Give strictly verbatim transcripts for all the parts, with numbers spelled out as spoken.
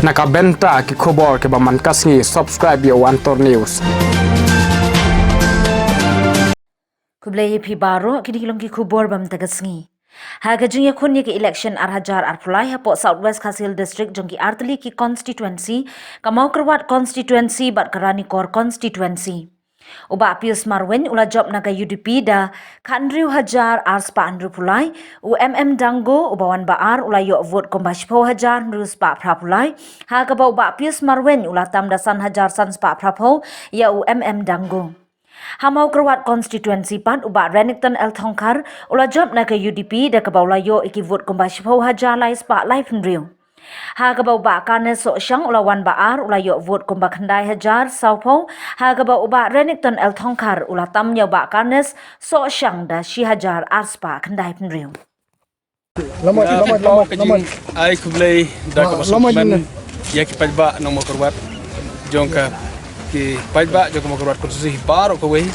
Na ka bynta ki khubor kiba man ka sngi, subscribe ïa u Antor News. Khublei ïa phi baroh, kine ki long ki khubor ba mynta ka sngi. Ha ka jingïakhun ïa ka election ar hajar arphew lai hapoh South West Khasi Hills District jong ki artylli ki constituency, ka Mawkyrwat constituency bad ka Ranikor constituency. U Bah Pius Marwein u la jop na ka U D P da khathynriew hajar arspah hynriewphew lai, u M M Dango uba wan ba ar u la ïoh vote kumba shiphew hajar hynriew spah phraphew lai, ha kaba u Bah Pius Marwein u la tam da san hajar san spah phraphew ïa u M M Dango. Ha Mawkyrwat constituency pat u Bah Renikton L Thongkhar u la jop na ka U D P da kaba u la ïoh ïa ki vote kumba shiphew hajar lai spah laiphew hynriew. Ha kaba u Bah Kanes Sohshang u la wan ba ar u la ïoh vote kumba khyndai hajar sawphew, ha kaba u Bah Renikton L Thongkhar u la tam ïa u Bah Kanes Sohshang da shi hajar arspah khyndaiphew hynriew. Lamai, lamai, lamai, lamai. Ai khublei da kaba sngewthuh ïa ki paidbah nong Mawkyrwat jong ka, ki paidbah jong ka Mawkyrwat constituency baroh kawei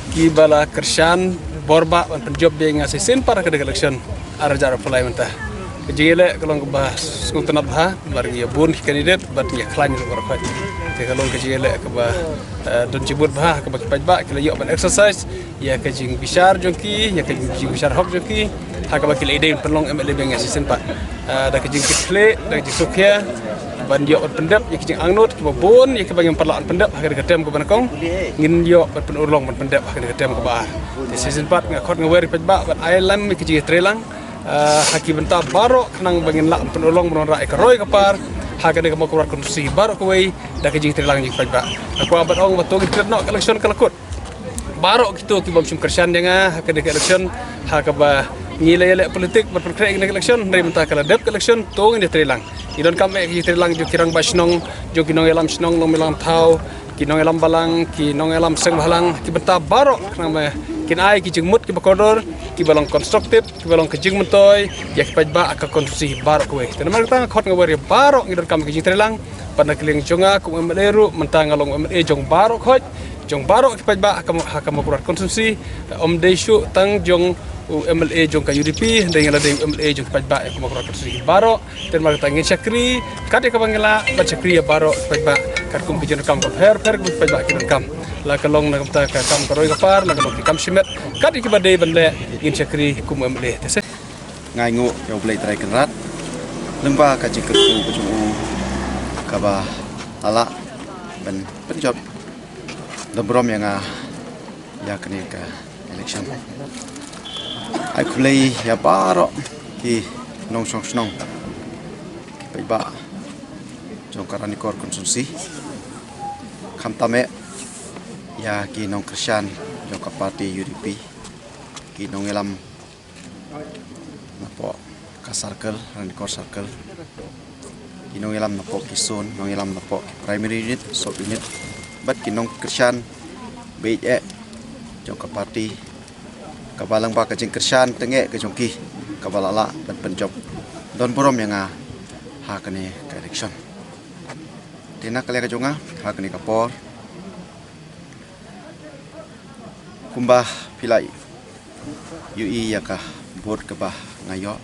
kiba la kyrshan bor ba ban pynjop biang ïa nga shisien pat ha ka election ar hajar arphew lai mynta. Ka jingïaleh ka long kaba sngewtynnat bha bad ngi ïa bun ki candidate bad ngi ïa khlaiñ ruh baroh khoit. Te ka long ka jingïaleh kaba, eh, don jingmut bha kaba ki paidbah ki la ïoh ban exercise ïa ka jingbishar jong ki, ïa ka jingbishar hok jong ki, ha kaba ki la ïadei ban pynlong M L A biang ïa shisien pat. Ah, da ka jingkitkhlieh, da ka jingsngewkhia ban ïoh ban pyndep ïa ki jingangnud kiba bun ïa kiba ngim pat lah ban pyndep ha kane ka term kaba nyngkong, ngin ïoh ban pynurlong ban pyndep ha kane ka term kaba ar. Te shisien pat nga khot nga wer ïa ki paidbah ban ai lem ïa ki jingïatreilang, ah, ha ki bynta baroh khnang ba ngin lah ban pynurlong ban wanrah ïa ka roi ka par ha kane ka Mawkyrwat constituency baroh kawei da ka jingïatreilang jong ki paidbah. Nga kwah ban ong ba to ngin peit noh ka election ka la kut. Baroh kito ki bym shym kyrshan ïa nga ha kane ka election, ha kaba ngi la ïaleh politik ban pynkhreh ïa kane ka election, hynrei mynta ka la dep ka election, to ngin ïatreilang. Ngi donkam eh ka jingïatreilang jong ki rangbah shnong, jong ki nongïalam shnong, nongïalam thaw, ki nongïalam balang, ki nongïalam seng bhalang, ki bynta baroh khnang ba kin ai ki jingmut kiba kordor, kiba long constructive, kiba long ka jingmyntoi ïa ki paidbah ha ka constituency baroh kawei. Te namar kata nga khot nga wer ïa baroh, ngi donkam ka jingïatreilang. Bad na ka liang jong nga kum M L A ruh, mynta nga long M L A jong baroh khoit, jong baroh ki paidbah ha ka, ha ka Mawkyrwat constituency. Ym dei shuh tang jong u M L A jong ka U D P, hynrei nga la dei u M L A jong ki paidbah ha ka Mawkyrwat constituency baroh. Te namar kata ngin shakri kat ïa kaba ngi lah ban shakri ïa baroh ki paidbah katkum ki jingdonkam kaba pher pher kaba ki paidbah ki donkam, la ka long na ka bynta ka kam ka roi ka par, la ka long ki kam shimet, kat ïa kiba dei ban leh ngin shakri kum u M L A. Te shisha nga ai nguh ïa U Blei Trai Kynrad lyngba ka jingkyrkhu ka jong u kaba la lah ban pynjop da burom ïa nga ïa kane ka election. Ai khublei ïa baroh ki nongshong shnong, ki paidbah jong ka Ranikor constituency, khamtam eh ïa ki nongkyrshan jong ka party U D P, ki nongïalam napoh ka circle, Ranikor circle, ki nongïalam napoh ki zone, nongïalam napoh ki primary unit, sub unit, bad ki nongkyrshan beit eh jong ka party, kaba lyngba ka jingkyrshan tyngeh ka jong ki kaba la lah ban pynjop don burom ïa nga ha kane ka election. Te na ka liang ka jong nga ha kane ka por, kumba phi la ïohi ïa ka vote kaba nga ïoh,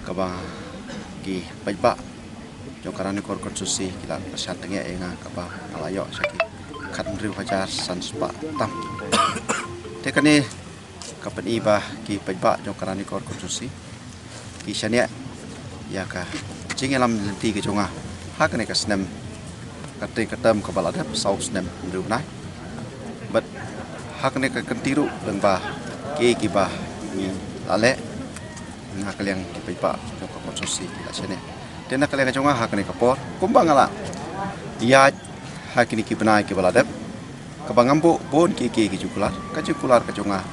kaba ki paidbah jong ka Ranikor constituency ki la kyrshan tyngeh ïa nga, kaba nga la ïoh sha ki khathynriew hajar san spah tam. Te kane ka pyni ba ki paidbah jong ka Ranikor constituency ki shaniah ïa ka jingïalam lynti ka jong nga ha kane ka snem, ka tei ka term kaba la dep saw snem hynriew bnai. Bad ha kane ka kynti ruh lyngba kiei kiba ngi la leh, na ka liang ki paidbah jong ka constituency ki la shaniah. Te na ka liang ka jong nga ha kane ka por, kumba nga la ïaid ha kine ki bnai kiba la dep, kaba ngam buh bun kiei kiei ki jingkular, ka jingkular ka jong nga,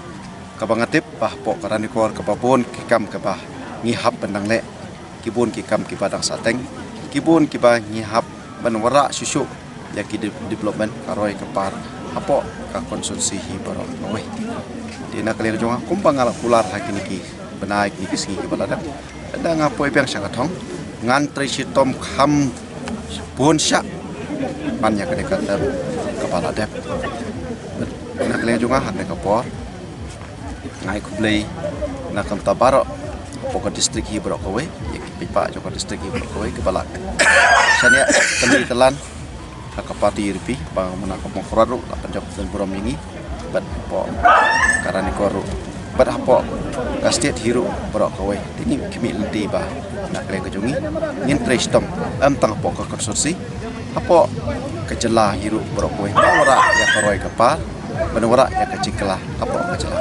kaba nga tip ba hapoh ka Ranikor kaba bun ki kam kaba ngi hap ban dang leh, ki bun ki kam kiba dang sahteng, ki bun kiba ngi hap ban wanrah shuh shuh ïa ki de-, development ka roi ka par hapoh ka constituency hi baroh kawei. Te na ka liang jong nga, kumba nga la kular ha kine ki bnai kine ki sngi kiba la dep, lada nga poi biang sha ka thong, ngan trei shitom kham bun shah ban ïa kane ka term kaba la dep. Na ka liang jong nga ha kane ka por, nga ai khublei na ka bynta baroh Hapoh ka district hi baroh kawei, ïa ki paidbah jong ka district hi baroh kawei kiba la shaniah tylli tylan ha ka party U D P, ba mano ka Mawkyrwat ruh la pynjop pynburom ïa ngi, bad hapoh ka Ranikor ruh, bad hapoh ka state hi ruh baroh kawei. Te ngi khmih lynti ba na ka liang ka jong ngi, ngin trei shitom, ym tang hapoh ka constituency, hapoh ka jylla hi ruh baroh kawei, ban wanrah ïa ka roi ka par, ban wanrah ïa ka jingkylla hapoh ka jylla.